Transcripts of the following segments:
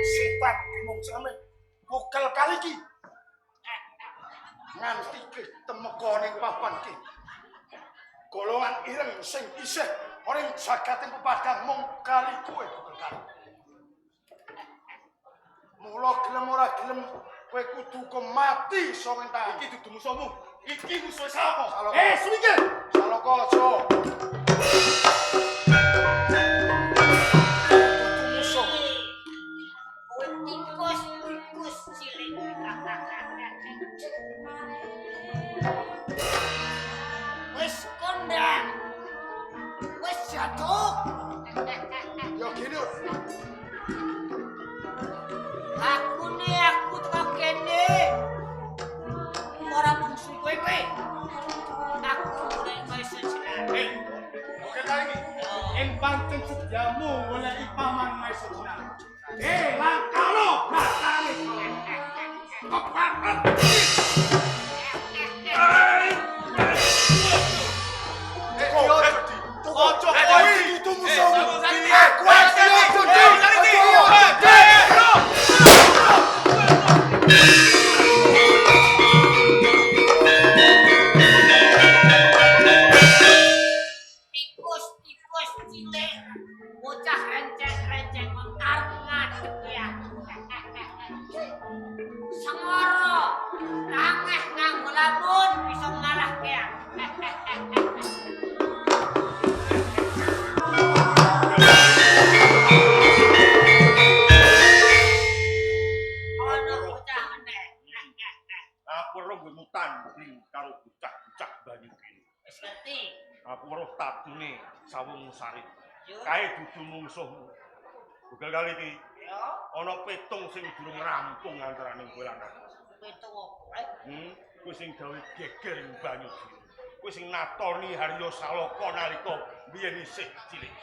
Setan mung same bukel kali iki. Nganti ke temeka ning papan ki. Golongan ireng sing isih ana ing jagating pepadang mung kali kowe bukel kali. Mula gelem ora gelem kowe kudu mati saka entar. Iki dudu musuhmu. Iki musuhe sapa? Saloko. Eh, sumingkir. Saloko aja. Dudu musuh. Kowe tikus, tikus cilik. Wis kondang. Wis jatuh. Ya gini. Aku nih aku teko kene. Ora mungsu kowe kowe. Aku golek Maesa Jenar. Eh, oke kali iki. Ing pancen sediamu goleki paman Maesa Jenar. Eh, langkalo batare. Kepaket. Ojo kowe dudu musuhmu. Eh, Kowe iki ojo di. Tikus-tikus cilik. Bocah renceng-renceng kok arep ngadeg ya. Sengoro, tangeh nganggo lamun bisa ngalahke aku. Ono bocah meneh. Aku weruh nggonmu tanding karo bocah-bocah banyu kene. Wis ngerti. Aku weruh tatune sawung sari. Yo. Kae dudu mungsuhmu. Bukel kali iki Yo, ana petung sing durung rampung antarane kowe lan aku. pitung opo? Eh? Kowe sing gawe geger ing banyu biru. Kowe sing natoni Haryo Saloko nalika biyen isih cilik.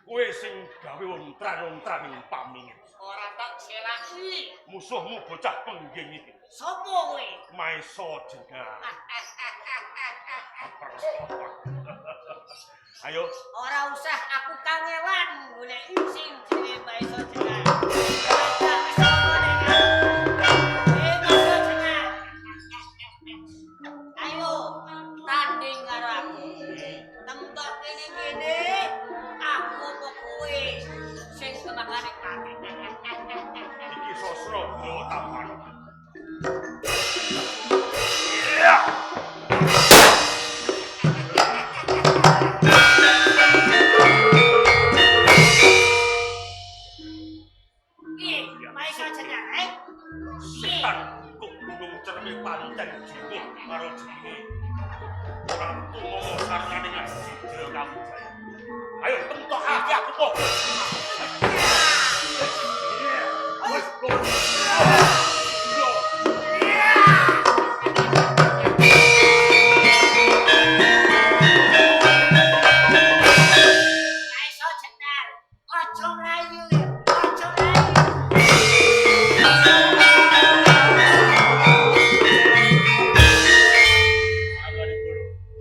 Kowe sing gawe ontran-ontran ing pamingit. Ora tak selaki. Musuhmu bocah pengging iki. Sopo kowe? Maesa Jenar. Ayo, Ora usah aku kangelan goleki sing jenenge Maesa Jenar. Ora wis ana ning aku. Eh, Maesa Jenar. Ayo tanding karo aku. Temtok kene-kene aku apa kowe sing kemakane mati. Iki sosro Jawa Tampan. Piye? Maesa Jenar, eh? Piye? Setan kok gunung cerme pancen jiwa karo jenenge. Ora tumomo sarane ngaji Jaya Kamujaya. Ayo tentokake aku kok. Wes, lho. Maesa Jenar, aja mlayu, aja mlayu.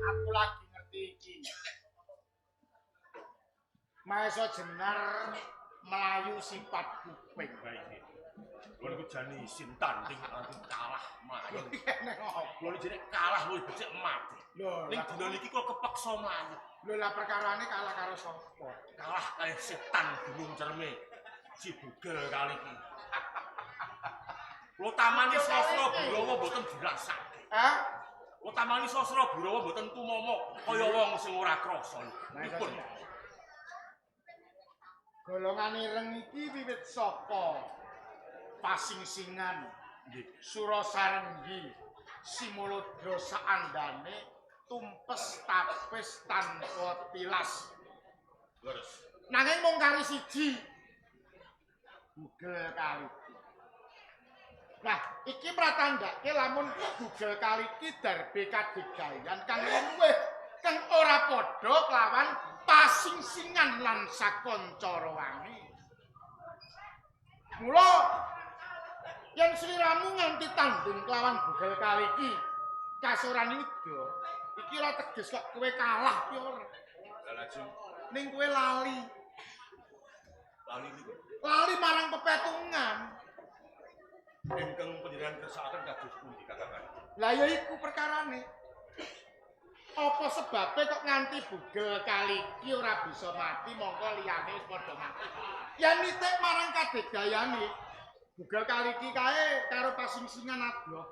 Aku lagi ngerti iki. Maesa Jenar mlayu sifat kuping. Baik. Kulo niku jane isin tanding aku kalah mlayu. Nek opo? Kulo niku jane kalah luwih becik mati. Lho, Ning dina niki kula kepeksa mlayu. lho lah perkarane kalah karo sapa? Kalah kali setan gunung cerme. Si bugel kali iki. Kula tamani sastra Burawa mboten dirasake. Hah? Kula tamani sastra Burawa mboten tumomo kaya wong sing ora krasa. Maesa Pripun? Jenar. Golongan ireng iki wiwit saka pasingsingan Nggih. Surasarenggi Simulodra saandane tumpes tapis tanpa tilas. Leres. Nanging mung kari siji. Google Kaliki. Nah, iki pratandhake lamun Google Kaliki darbe kadegayan kang luwih kang ora padha kelawan pasingsingan lan sakanca wangi. Mula yen sliramu nganti tanding kelawan Google Kaliki Kasoran yuda iki ora teges kok kowe kalah ki ora. Lah lajeng Ning kowe lali. Lali niku. Lali marang pepetungan. Ingkang panjenengan kersakaken kados pundi Kakang Kanthi? Lah ya iku perkarane. Apa sebabe kok nganti bugel kali iki ora bisa mati mongko liyane wis padha mati. Yen nitik marang kadegayane bugel kali iki kae karo pasingsingan adoh.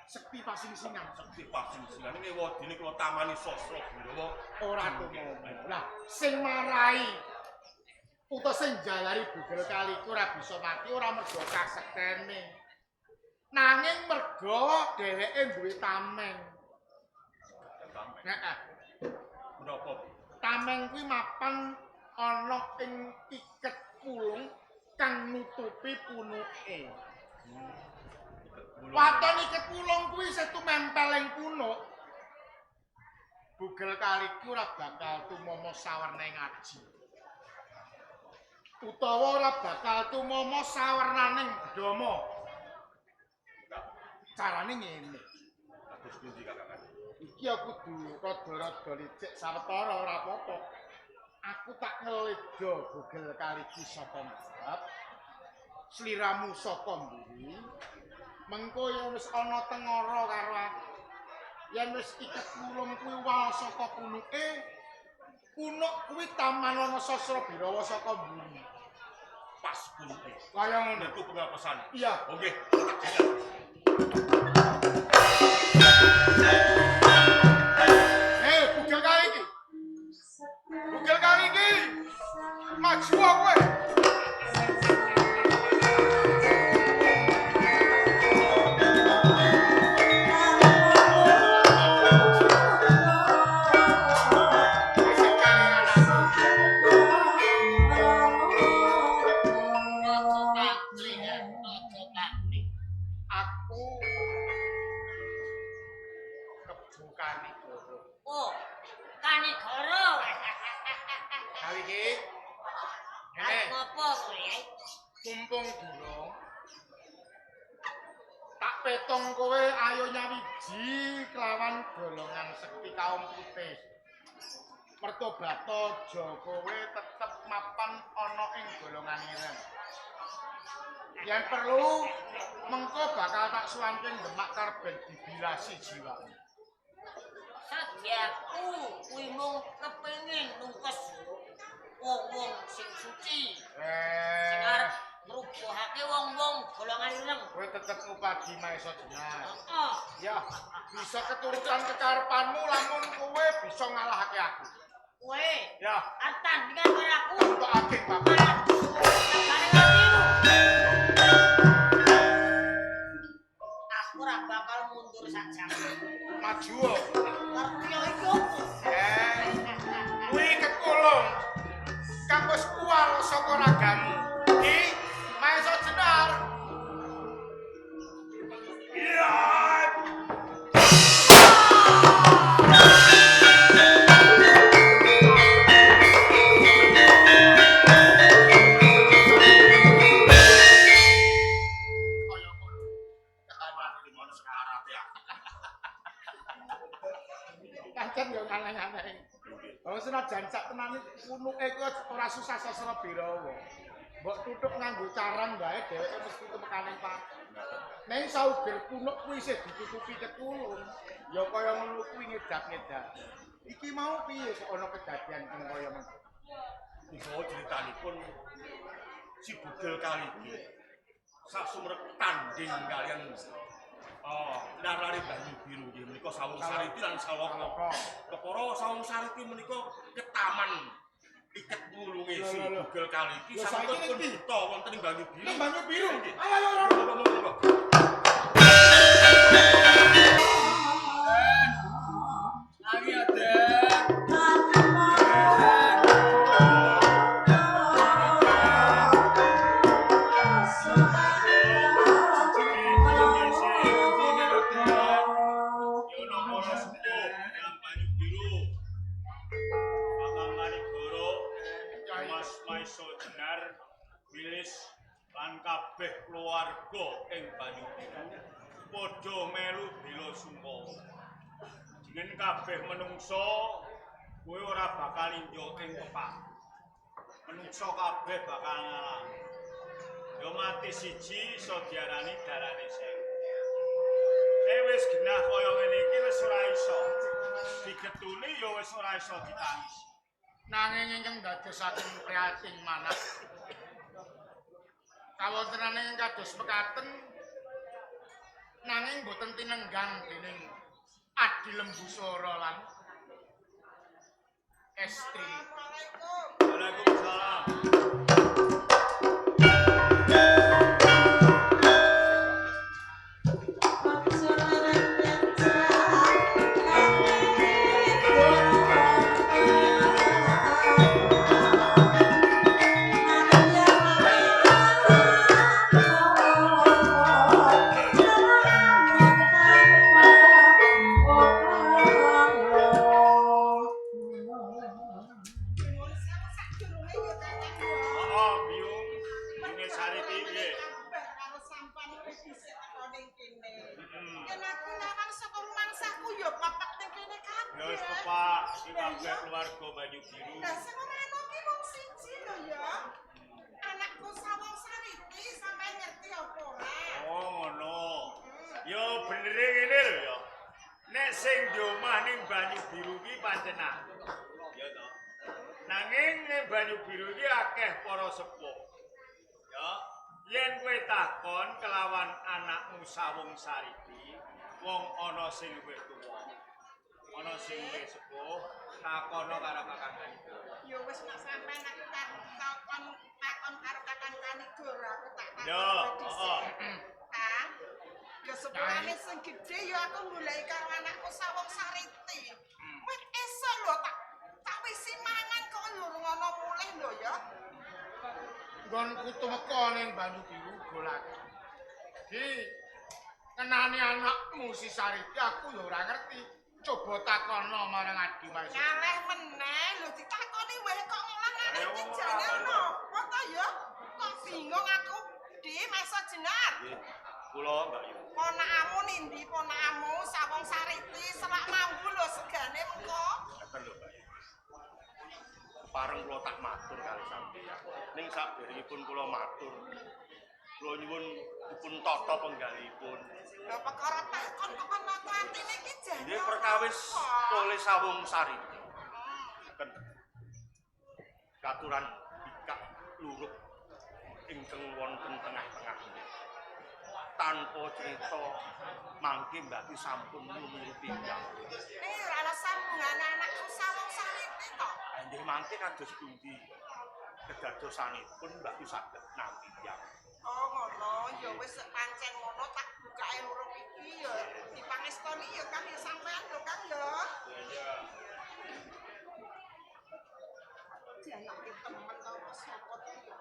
Sekti pasingsingan. Sekti pasingsingan ini wedine kula tamani Sasra Birawa ora tumomo. Lah sing marai utawa sing jalari bugel kali iki ora bisa mati ora mergo kasektene. Nanging mergo dheweke duwe tameng. Tameng. Heeh. Menapa? Tameng kuwi mapan ana ing iket pulung kang nutupi punuke. Waton iket pulung kuwi isih tumempel ing punuk. Bugel kali iki ora bakal tumomo sawerna ing aji. Utawa ora bakal tumomo sawernaning dama. Carane ngene. Kados pundi Kakang Kanthi? Iki aku kudu rada-rada licik sawetara ora apa-apa. Aku tak ngeledo bugel kali iki saka ngarep. Sliramu saka mburi. Mengko yen wis ana tengara karo aku. Yen wis iket pulung kuwi wal saka punuke, punuk kuwi taman ana Sasra Birawa saka mburi. Pas punuke. Kaya ngono. Niku pengapesane. Iya. Oh nggih. Bugel kali iki. Bugel kali iki. Maju kowe. Aku Kebu Kanigoro. Oh, Kanigoro. Kali iki Arep ngene, ngopo kowe? mumpung durung tak petung kowe ayo nyawiji kelawan golongan sekti kaum putih. Mertobato aja kowe tetep mapan ana ing golongan ireng. Yen perlu mengko bakal tak suwanke Demak karben dibilasi jiwa. Sadyaku kuwi mung kepengin nungkes wong-wong sing suci. Sing arep ngrubuhake wong-wong golongan ireng. Kowe tetep ngupadi Maesa Jenar. Heeh. Ya, bisa keturutan kekarepanmu lamun kowe bisa ngalahake aku. Kowe Ya, arep tandingan karo aku. tentokake bapak. Arep tegane atimu. Aku ora bakal mundur sak jam. Maju. Ngerti ya iki opo? Eh, kuwi kekulung. Kang wis kuwal saka ragamu. Ki Maesa Jenar. Iya. Kaya ngono. Mati ngono sekarat ya. Kancen yo aneh-aneh. Wong senajan sak tenane punuke kuwi ora susah Sasra Birawa. Mbok tutuk nganggo carang wae dheweke mesti tumekane Pak. Ning sauger punuk kuwi isih ditutupi ketulung. Ya kaya ngono kuwi ngedap-ngedap. Iki mau piye kok ana kedadian kang kaya ngono? Iso critanipun si bugel kali iki sak sumerep tanding kalian narare Banyu Biru nggih menika Sawung Sariti lan Saloka. Kepara Sawung Sariti menika ketaman iket wulunge si bugel kali iki sampun pun buta wonten ing Banyu Biru. Ning Banyu Biru. Nggih. Ayo ayo ayo. Monggo monggo monggo. Kabeh keluarga ing Banyu Biru padha melu bela sungkawa. Yen kabeh menungso kuwi ora bakal injuk ing pepak. Menungso kabeh bakal ngalami. Ya mati siji iso diarani darane sing. Nek wis genah kaya ngene iki wis ora iso. Digetuni ya wis ora iso ditangisi. Nanging ingkang dadosaken prihatin manah. Kawontenane ingkang kados mekaten nanging boten tinenggang dening Adi Lembusara lan estri. Assalamualaikum. Waalaikumsalam. Nyuwun sewu sadurunge ya Kakang. Oh, Biyung, Biyunge Sariti piye? Kabeh karo sampean wis dhisik teko ning kene. Yen aku nawang saka rumangsaku ya pepek ning kene kabeh. Ya wis pepak, iki kabeh keluarga Banyu Biru. Lah sing ora ana ki mung siji lho ya. Anakku Sawung Sariti sampean ngerti apa ora? Oh, ngono. Ya benere ngene lho ya. Nek sing di omah ning Banyu Biru ki pancen aku. Ya to. Nanging ning Banyu Biru iki akeh para sepuh. Ya, yen kowe takon kelawan anakmu Sawung Sariti, wong ana sing luwih tuwa. Ana sing luwih sepuh, takono karo Kakang Kanigoro. Ya wis nek sampean aku takon takon karo Kakang Kanigoro aku tak takon. Ya, dhisik. heeh. Kang. Ya sepurane sing gedhe ya aku goleki karo anakku Sawung Sariti. Wit esuk lho tak wisi mangan kok ya urung ana mulih lho ya. Nggonku tumeka ning Banyu Biru uga lagi. Di kenane anakmu si Sariti aku ya ora ngerti. Coba takono marang Adi Mas. Ngaleh meneh lho ditakoni wae kok ngolah-ngaleh iki jane ana apa to ya? Kok bingung aku. Di Mesa Jenar. Nggih. Kula Mbak Yu. Ponakamu nindi ponakamu Sawung Sariti selak mambu lho segane mengko. Ngeten lho Mbak Yu. Pareng kula tak matur kali sampeyan. Ning sakderengipun kula matur, kula nyuwun dipun tata penggalihipun. Lho perkara takon kok nata atine iki jane. Nggih perkawis tole Sawung Sariti. Ngeten. Katuran bikak luruk ingkang wonten tengah-tengah. Tanpa crita mangke Mbak Yu sampun nglumpuri tiyang. Ning ora ana sambungane anakku Sawung Sariti to. Nggih mangke kados pundi kedadosanipun Mbak Yu saged nampi tiyang. Oh ngono, ya wis pancen ngono tak bukake huruf iki ya dipangestoni ya Kang ya sampean lho Kang ya. Iya. Dianake temen to apa sapa to ya.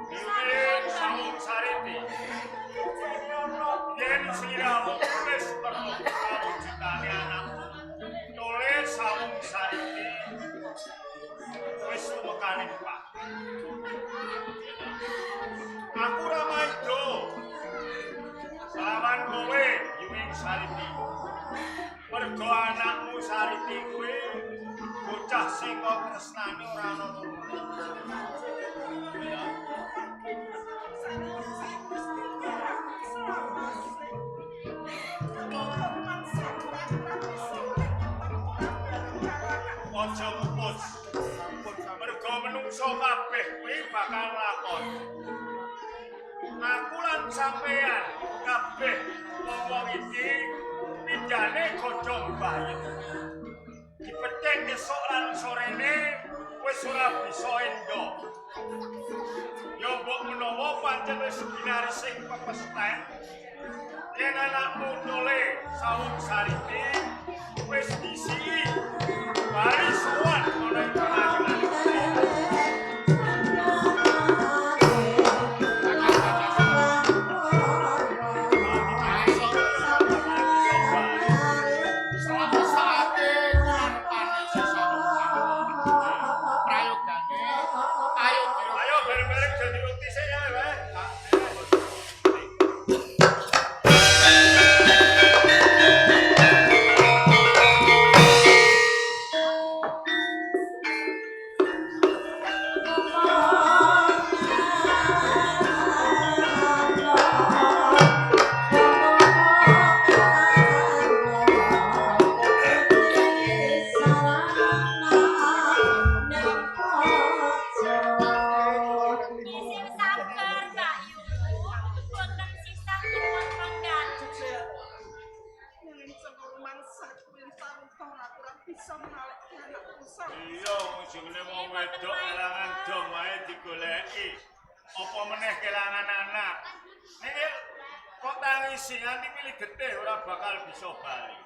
Biyunge Sawung Sariti. Yen sliramu wis perlu kawujudane anakmu, tole Sawung Sariti wis tumekane Pak. Aku ora maido lawan kowe Biyunge Sariti. Mergo anakmu Sariti kuwi bocah sing kok tresnane ora ana turune. Ya. Aja mupus. Mergo menungso kabeh kuwi bakal lakon. Aku lan sampean kabeh wong iki pindhane godhong bayem. Dipethek esuk lan sorene wis ora bisa endo. Ya mbok menawa pancen wis ginari sing pepesten. Yen anakmu tole Sawung Sariti wis disiki bali sowan ana ing pengadilan. Saate ngarepane sisa prayogane ayo dira. Ayo bareng-bareng dadi roti sik ya, Pak. Sing sabar, Mbak Yu. Boten sisah dipun pengganti. Nanging saka rumangsaku yen sawetara aku ora bisa nalekke anakku sawung. Iya, wong jenenge wong wedok kelangan dong wae digoleki. Apa meneh kelangan anak. Nek kok tangisi nganti milih getih ora bakal bisa bali.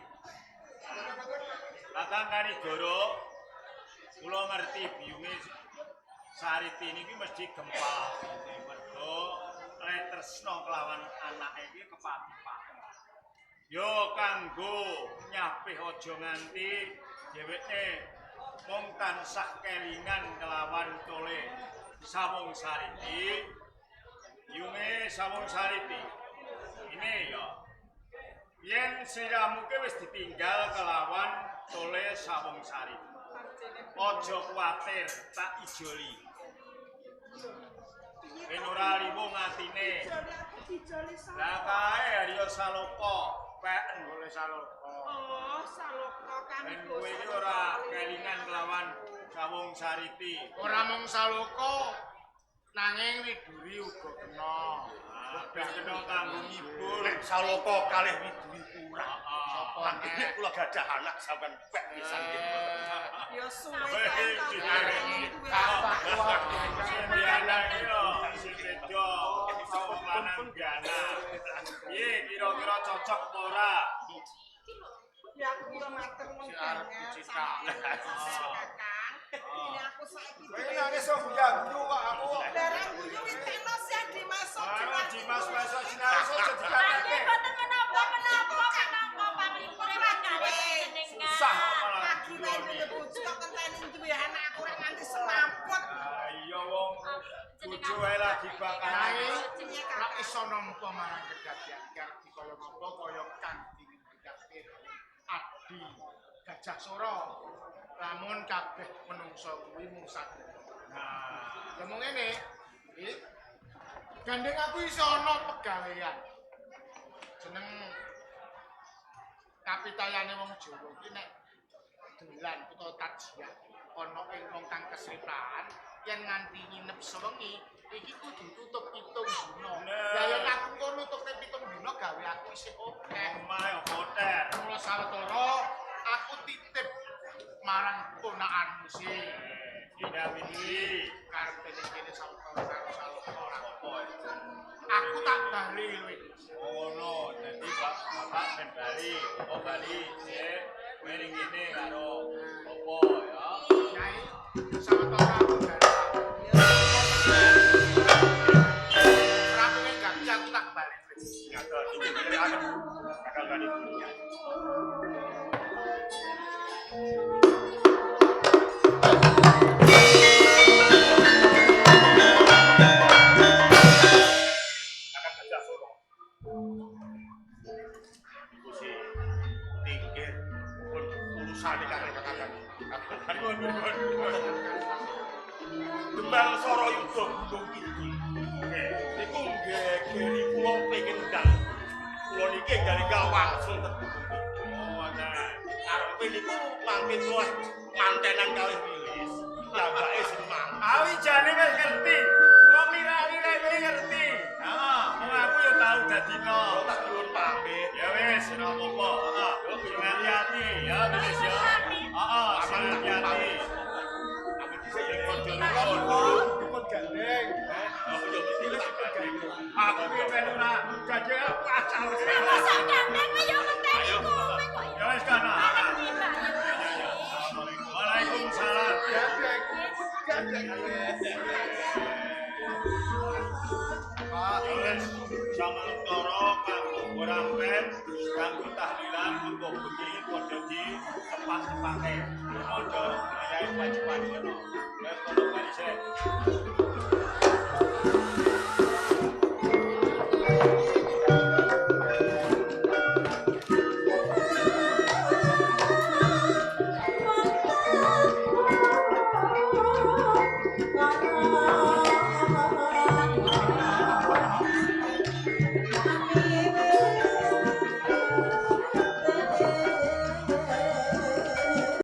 Kakang Kanigoro, kula ngerti biyunge Sariti niki mesti gempa mergo le tresna kelawan anake iki kepati-pati. Yo kanggo nyapih aja nganti dheweke mung tansah kelingan kelawan tole Sawung Sariti. Yunge Sawung Sariti. Ini ya. Yen siramu ki wis ditinggal kelawan tole Sawung Sariti. Aja kuwatir, tak ijoli. Ben ora liwung atine. Dijoli aku dijoli sapa? Lah kae Arya Saloka, peken Boleh Saloka. Oh, Saloka kang Ben kowe iki ora kelingan kelawan Sawung Sariti. Ora mung Saloka nanging Widuri uga kena. Ah, ben kena kanggo ngibur. Nek Saloka kalih Widuri kurang. Heeh. Sapa Mangkene kula gadah anak sampean pek pisan nggih. Ya suwe Weh, kae tau duwe Kapak anak. Sing biana iki lho, sing beda wong lanang biana. Piye kira-kira cocok apa ora? Ya aku yo matur nuwun Si arep banget dicicak. sampeyan Kakang. Ini aku saiki Kowe nangis kok guyu kok aku. Barang guyu witeno sih Dimas Ayo Dimas besok sinaos aja Nggih dikatake. boten menapa-menapa minangka panglipure kalih panjenengan. Susah malah. Lagi wae duwe bojo kok ngenteni duwe anak aku ora nganti semamput. Ah, iya wong bojo wae lagi bakalan. Nanging Piye ora Kakang? iso nampa marang kedadian iki arep dikaya ngapa kaya kang dingendikake Adi Gajah Sora. Lamun kabeh menungsa kuwi mung sadaya. Nah, Ya mung ngene, iki gandeng aku iso ana pegawean. Jeneng kapitayane wong Jawa iki nek dolan utawa tajiah ana ing wong kang kesripahan yen nganti nginep sewengi iki kudu tutup 7 dina. Lah yen aku engko nutupe 7 dina gawe aku isih akeh. omahe hotel. Mula sawetara aku titip marang ponakanmu sing Dina Widuri. karepe ning kene sawetara karo Saloka ora. Apa itu? Aku tak bali luwih. Ngono, dadi bapak ben bali, oh bali, sik kowe ning kene karo apa ya? Nyai, sawetara aku bali. Ora pengen ganggu aku tak bali. Ngaten, iki nderekaken. Kakang Kani. Kakang Gajah Sora. Iku si tingkir pun urusane kalih Kakang Kani. Nuwun, nuwun, nuwun. Tembang Sora Yuda Gunung Kidul. Niku nggegeri kula pengen ndang. Kula niki enggal-enggal wangsul teng Gunung Kidul. Oh, nah. Karepe niku mangke kula mantenan kalih Wilis. Lambake sing manten. Awi jane wis ngerti. Wong lirak-lirak kuwi ngerti. Heeh, wong aku ya tau dadi no. Tak nyuwun pamit. Ya wis, Kanggo tahlilan mengko bengi padha di tepak-tepake. Aja ngayahi wajib-wajib. Wis kono bali sik.